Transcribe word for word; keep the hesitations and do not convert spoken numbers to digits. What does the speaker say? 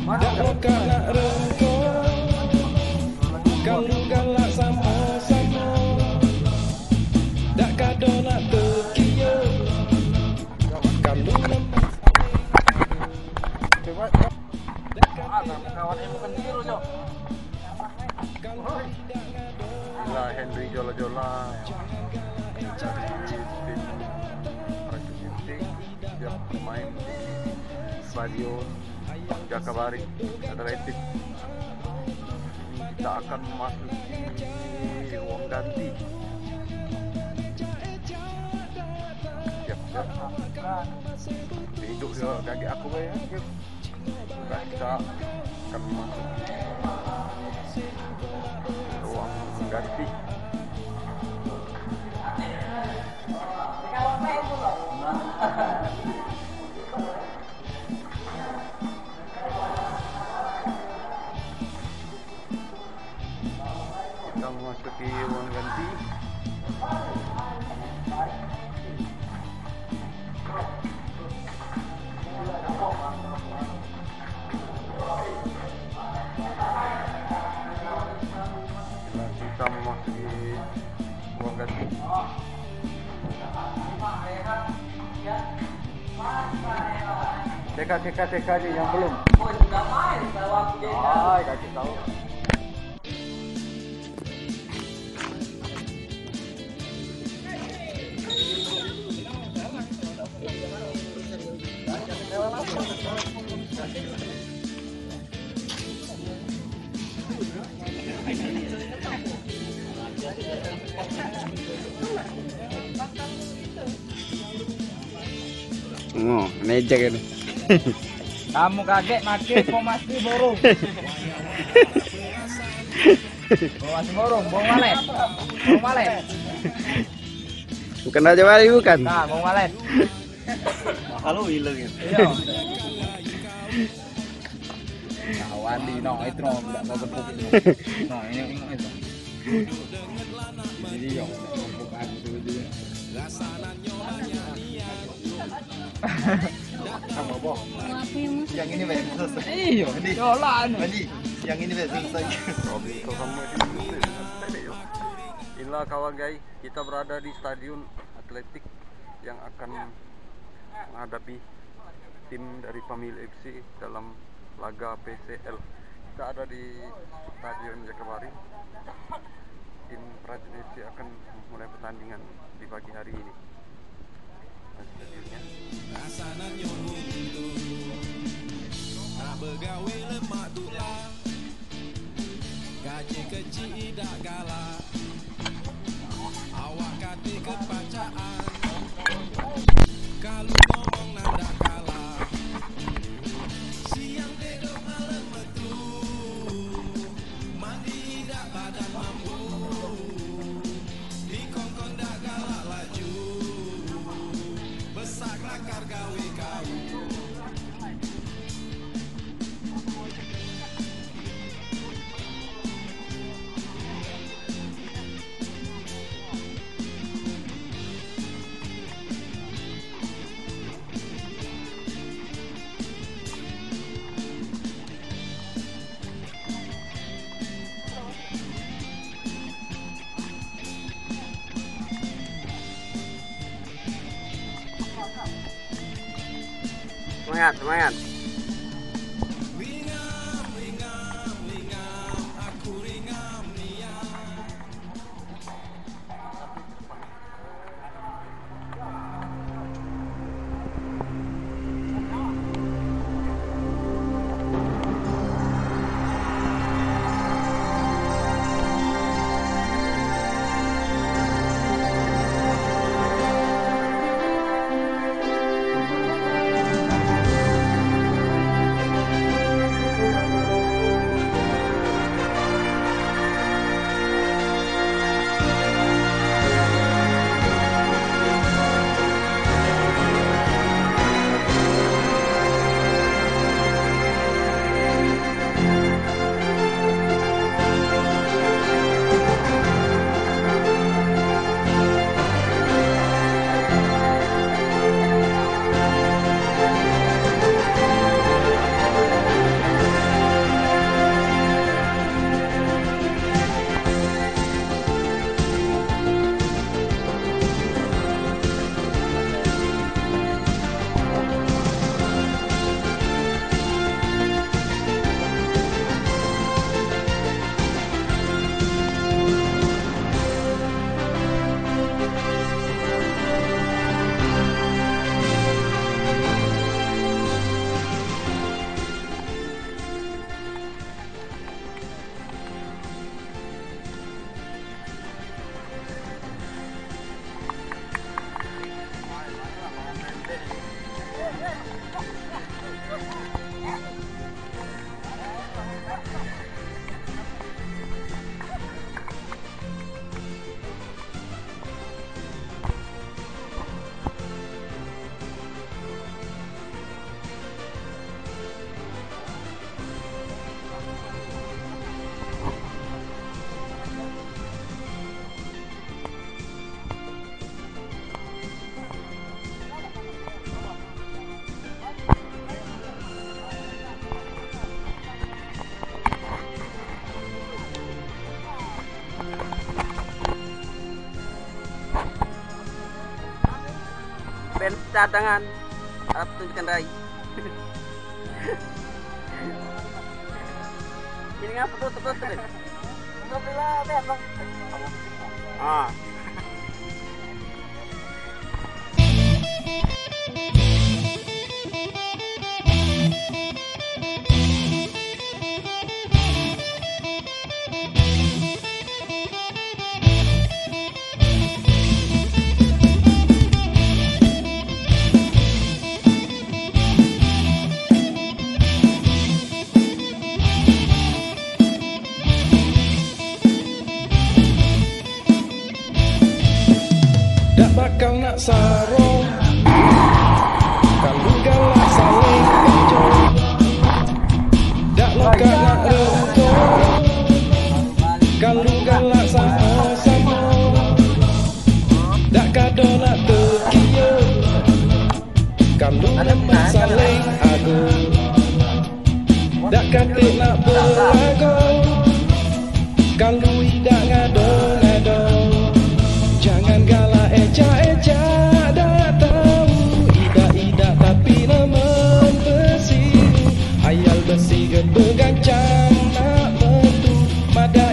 Dak mokak nak rengkok, kalu galak samo-samo. Dak kado nak tekiok, kalu lemas. Inilah Henry Jola-Jola dari tim Racun Ginting. Dia main di stadion Jakabaring Atletik. Kita akan memasuki ruang ganti. Siap, siap. Hidup dia kaki aku kayak. Kita akan memasuki ruang ganti. Kita memasuki ruang ganti. Kita memasuki ruang ganti. Cek, cek, cek aja yang belum. Ay, kasih tahu. Oh, mejak ini. Kamu kaget pakai pomasi borong. Pomasi borong, borong walet. Borong walet. Bukan Raja Wali, bukan. Nah, borong walet. Mahal lo gila gitu. Iya. Nah, Wandi, no, itu no, tidak mau gempuk itu. No, ini, ini itu. Jadi, yo, gempuk aku dulu dia. Sama, Bo. Yang ini banyak selesai. Iyo, Wandi. Wandi, yang ini banyak selesai. Inilah kawan, guys, kita berada di stadion atletik yang akan menghadapi tim dari Pamili F C dalam laga P C L. Kita ada di Stadion Jakabaring. Tim Pride F C akan mulai pertandingan di pagi hari ini. Nah, stadionnya. Rasanan nyomong tu nak begawe lemak tulang. Gaji kecik idak galak. Awak kate kepacaan. Kalu ngomong ndak kalah. Siang tiduk malem metu. Mandi idak badan mampu. Dikongkon dak galak laju. Besak lakar gawe kau. Semangat, semangat. Cadangan, harap tunjukkan rai. Ini ngapa tutup, tutup, ya? Tutup dulu, Bang. Ah. Dak bakal nak sarong kalu galak saling kejo. Dak lengkap nak rukun kalu galak samo-samo. Dak kado nak tekiuk kalu nemen saling agung. Dak katik nak belago kalu idak ngado-ngado. Jangan galak ejak-ejak dak tau. Idak-idak tapi nemen besiu. Ayal besi get begancang nak metu. Madah